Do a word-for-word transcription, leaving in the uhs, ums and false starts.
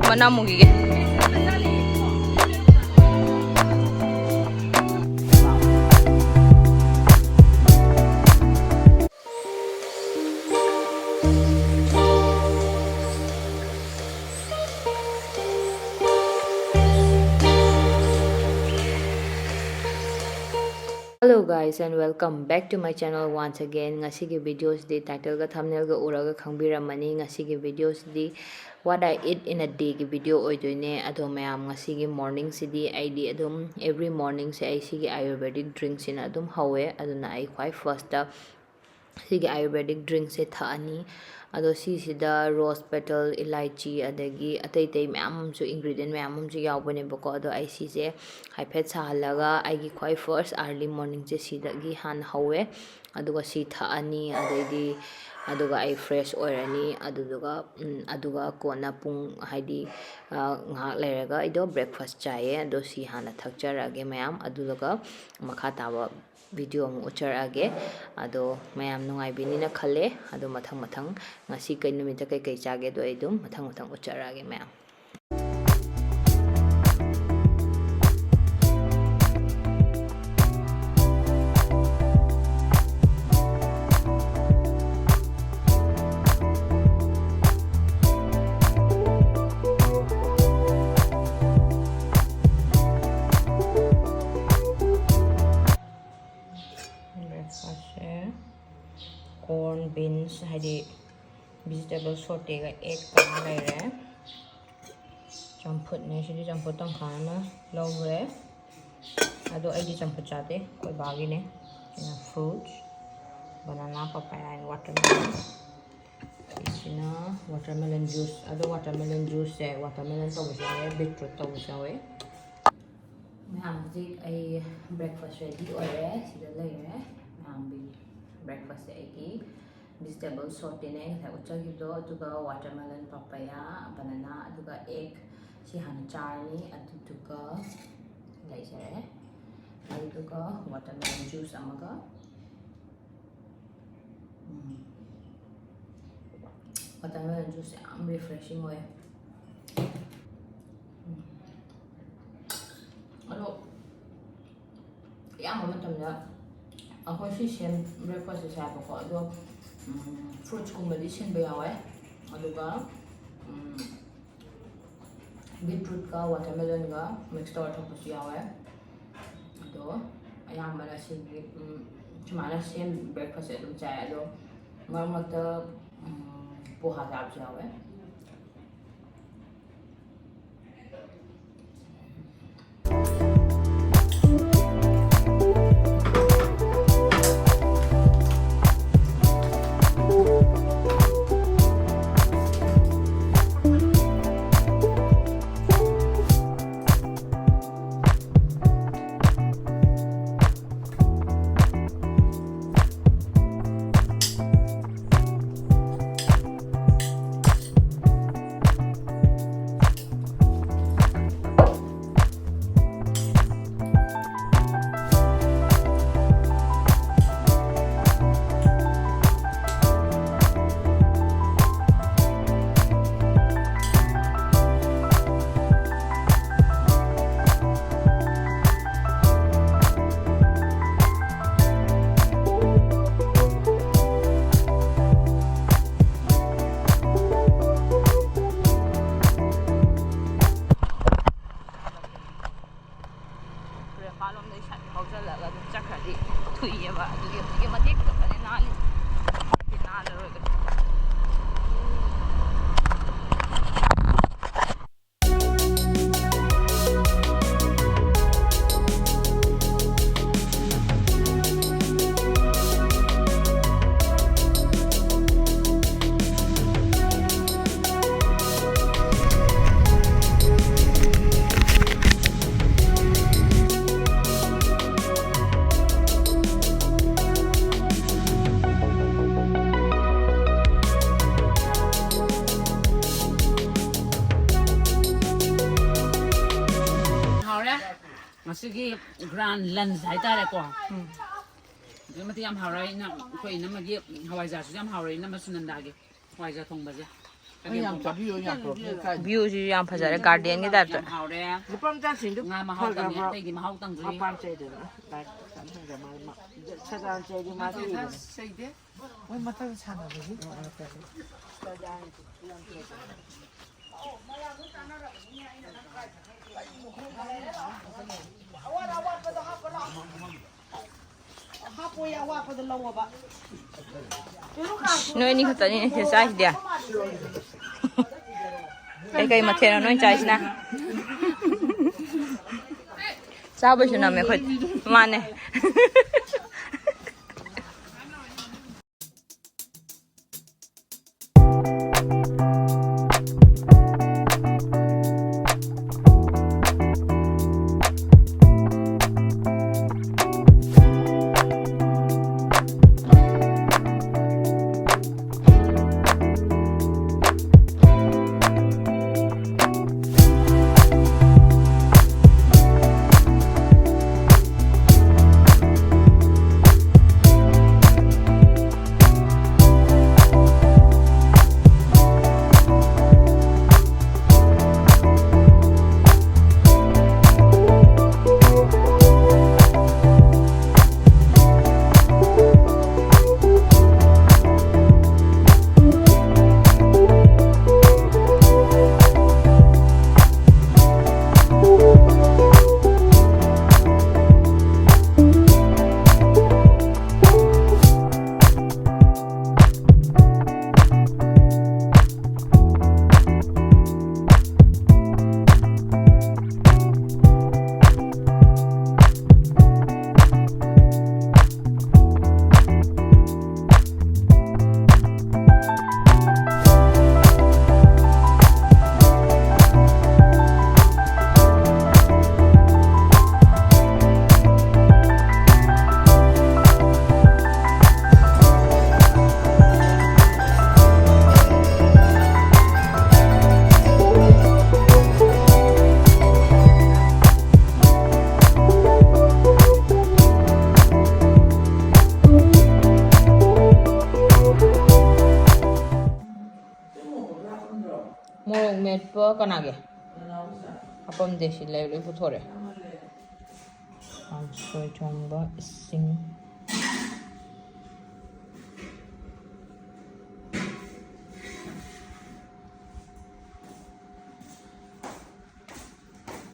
ꯃꯅꯥ ꯃꯨꯈꯤꯒꯦ꯫ Hello guys and welcome back to my channel once again. ꯉꯁꯤꯒꯤ videoꯁꯤꯗꯤ titleꯒ thumbnailꯒ ꯎꯔꯒ ꯈꯪꯕꯤꯔꯝꯃꯅꯤ꯫ ꯉꯁꯤꯒꯤ videoꯁꯤꯗꯤ what I eat in a dayꯒꯤ video ꯑꯣꯏꯗꯣꯏꯅꯦ꯫ ꯑꯗꯣ ꯃꯌꯥꯝ, ꯉꯁꯤꯒꯤ morningꯁꯤꯗꯤ ꯑꯩꯗꯤ ꯑꯗꯨꯝ every morningꯁꯦ ꯑꯩ ꯁꯤꯒꯤ Ayurvedic drinkꯁꯤꯅ ꯑꯗꯨꯝ ꯍꯧꯋꯦ꯫ ꯑꯗꯨꯅ ꯑꯩ ꯈ꯭ꯋꯥꯏ firstꯇ ꯁꯤꯒꯤ Ayurvedic drinkꯁꯦ ꯊꯛꯑꯅꯤ꯫ ꯑꯗꯣ ꯁꯤꯁꯤꯗ rose petal, ꯏꯂꯥꯏꯆꯤ, ꯑꯗꯒꯤ ꯑꯇꯩ ꯑꯇꯩ ꯃꯌꯥꯝ ꯑꯃꯁꯨ, ingredient ꯃꯌꯥꯝ ꯑꯃꯁꯨ ꯌꯥꯎꯕꯅꯦꯕꯀꯣ꯫ ꯑꯗꯣ ꯑꯩ ꯁꯤꯁꯦ ꯍꯥꯏꯐꯦꯠ ꯁꯥꯍꯜꯂꯒ ꯑꯩꯒꯤ ꯈ꯭ꯋꯥꯏ first early morningꯁꯦ ꯁꯤꯗꯒꯤ ꯍꯥꯟꯅ ꯍꯧꯋꯦ꯫ ꯑꯗꯨꯒ ꯁꯤ ꯊꯛꯑꯅꯤ, ꯑꯗꯩꯗꯤ ꯑꯗꯨꯒ ꯑꯩ fresh ꯑꯣꯏꯔꯅꯤ꯫ ꯑꯗꯨꯗꯨꯒ, ꯎꯝ, ꯑꯗꯨꯒ ꯀꯣꯟꯅ ꯄꯨꯡ, ꯍꯥꯏꯗꯤ, ꯑ, ꯉꯥꯏꯍꯥꯛ ꯂꯩꯔꯒ ꯑꯩꯗꯣ breakfast ꯆꯥꯏꯌꯦ꯫ ꯑꯗꯣ ꯁꯤ ꯍꯥꯟꯅ ꯊꯛꯆꯔꯛꯑꯒꯦ ꯃꯌꯥꯝ, ꯑꯗꯨꯗꯨꯒ ꯃꯈꯥ ꯇꯥꯕ video ꯑꯃꯨꯛ ꯎꯠꯆꯔꯛꯑꯒꯦ꯫ ꯑꯗꯣ ꯃꯌꯥꯝ ꯅꯨꯡꯉꯥꯏꯕꯤꯅꯤꯅ ꯈꯜꯂꯦ꯫ ꯑꯗꯣ ꯃꯊꯪ ꯃꯊꯪ ꯉꯁꯤ ꯀꯩ ꯅꯨꯃꯤꯠꯇ ꯀꯩꯀꯩ ꯆꯥꯒꯦꯗꯣ ꯑꯩ ꯑꯗꯨꯝ ꯃꯊꯪ ꯃꯊꯪ ꯎꯠꯆꯔꯛꯑꯒꯦ ꯃꯌꯥꯝ꯫ Breakfastꯁꯦ corn, beans, ꯍꯥꯏꯗꯤ vegetable sautéꯒ egg ꯑꯃ ꯂꯩꯔꯦ꯫ ꯆꯝꯐꯨꯠꯅꯦ ꯁꯤꯗꯤ, ꯆꯝꯐꯨꯠ ꯇꯪꯈꯥꯏ ꯑꯃ ꯂꯧꯈ꯭ꯔꯦ꯫ ꯑꯗꯣ ꯑꯩꯗꯤ ꯆꯝꯐꯨꯠ ꯆꯥꯗꯦ, ꯑꯩꯈꯣꯏ ꯕꯥꯒꯤꯅꯦ꯫ ꯁꯤꯅ fruits, banana, papaya and watermelon꯫ ꯁꯤꯅ watermelon juice꯫ ꯑꯗꯣ watermelon juiceꯁꯦ watermelon ꯇꯧꯕꯁꯨ ꯌꯥꯎꯋꯦ, beetroot ꯇꯧꯕꯁꯨ ꯌꯥꯎꯋꯦ꯫ ꯃꯌꯥꯝ, ꯍꯧꯖꯤꯛ ꯑꯩ breakfast ready ꯑꯣꯏꯔꯦ꯫ ꯁꯤꯗ ꯂꯩꯔꯦ ꯃꯌꯥꯝꯒꯤ breakfastꯁꯦ꯫ ꯑꯩꯒꯤ vegetable sautéꯅꯦ ꯉꯁꯥꯏ ꯎꯠꯆꯈꯤꯕꯗꯣ, ꯑꯗꯨꯒ watermelon, papaya, banana, ꯑꯗꯨꯒ egg, ꯁꯤ ꯍꯥꯟꯅ ꯆꯥꯔꯅꯤ, ꯑꯗꯨꯗꯨꯒ ꯂꯩꯖꯔꯦ꯫ ꯑꯗꯨꯗꯨꯒ watermelon juice ꯑꯃꯒ꯫ ꯎꯝ꯫ Watermelon juice ꯌꯥꯝ refreshing ꯑꯣꯏ꯫ ꯎꯝ꯫ ꯑꯗꯣ ꯑꯌꯥꯝꯕ ꯃꯇꯝꯗ ꯑꯩꯈꯣꯏ ꯁꯤ ꯁꯦꯝ, breakfast ꯁꯦ ꯆꯥꯏꯕꯀꯣ꯫ ꯑꯗꯣ, ꯎꯝ, fruits ꯀꯨꯝꯕꯗꯤ ꯁꯤꯟꯕ ꯌꯥꯎꯋꯦ꯫ ꯑꯗꯨꯒ, ꯎꯝ, beetroot ꯀ watermelon ꯒ mix ꯇꯧꯔ ꯊꯛꯄꯁꯨ ꯌꯥꯎꯋꯦ꯫ ꯑꯗꯣ ꯑꯌꯥꯝꯕꯅ ꯁꯤꯒꯤ, ꯎꯝ, ꯁꯨꯃꯥꯏꯅ ꯁꯦꯝ breakfast ꯁꯦ ꯑꯗꯨꯝ ꯆꯥꯏ꯫ ꯑꯗꯣ ꯃꯔꯛ ꯃꯔꯛꯇ, ꯎꯝ, ꯄꯣꯍꯥ ꯆꯥꯕꯁꯨ ꯌꯥꯎꯋꯦ꯫ ꯉꯁꯤꯒꯤ ꯒ꯭ꯔꯥꯟ ꯂꯟꯁ ꯍꯥꯏꯇꯥꯔꯦꯀꯣ꯫ ꯑꯗꯨꯛꯀꯤ ꯃꯇꯤꯛ ꯌꯥꯝ ꯍꯥꯎꯔꯦ꯫ ꯏꯅꯝ-, ꯑꯩꯈꯣꯏ ꯏꯅꯝꯃꯒꯤ ꯍꯋꯥꯏꯖꯥꯔꯁꯨ ꯌꯥꯝ ꯍꯥꯎꯔꯦ, ꯏꯅꯝꯃ ꯁꯨꯅꯟꯗꯥꯒꯤ ꯍꯋꯥꯏꯖꯥꯔ ꯊꯣꯡꯕꯁꯦ꯫ ꯑꯩ ꯌꯥꯝ ꯆꯥꯕꯤꯌꯨ, ꯌꯥꯝ ꯄꯨꯔꯛꯄꯤꯌꯨ, ꯀꯥꯏꯗꯦ꯫ View ꯁꯤꯁꯨ ꯌꯥꯝ ꯐꯖꯔꯦ, garden ꯒꯤ type ꯇ꯫ ꯌꯥꯝ ꯍꯥꯎꯔꯦ꯫ ꯂꯨꯄꯥ ꯃꯆꯥꯁꯤꯡꯗꯨ ꯉꯥ ꯃꯍꯥꯎ ꯇꯪꯉꯦ, ꯐꯈ꯭ꯔꯕ꯭ꯔꯣ? ꯑꯇꯩꯗꯤ ꯃꯍꯥꯎ ꯇꯪꯗ꯭ꯔꯤ꯫ ꯃꯄꯥꯟ ꯆꯩꯗꯅ ꯂꯥꯏ ꯁꯗꯥꯟ ꯆꯩꯗꯤ ꯃꯥꯁꯨ ꯏꯕꯅꯤ꯫ ꯃꯣꯏ ꯃꯊꯪ ꯁꯥꯟꯅꯕꯒꯤ꯫ ꯅꯣꯏ ꯑꯅꯤ ꯈꯛꯇꯅꯤꯅꯦ ꯁꯤꯗ ꯆꯥꯏꯁꯤꯗꯤ꯫ ꯀꯩꯀꯩ ꯃꯊꯦꯜꯅꯣ ꯅꯣꯏ ꯆꯥꯏꯁꯤꯅ? ꯆꯥꯕꯩꯁꯨ ꯅꯝꯃꯦ ꯑꯩꯈꯣꯏ꯫ ꯃꯥꯅꯦ꯫ ꯃꯦꯠꯄ ꯀꯅꯥꯒꯤ? ꯍꯥꯄꯝꯗꯦ, ꯁꯤ ꯂꯩ ꯂꯣꯏ ꯄꯨꯊꯣꯔꯛꯑꯦ꯫ ꯀꯥꯡꯁꯣꯏ ꯊꯣꯡꯕ ꯏꯁꯤꯡ꯫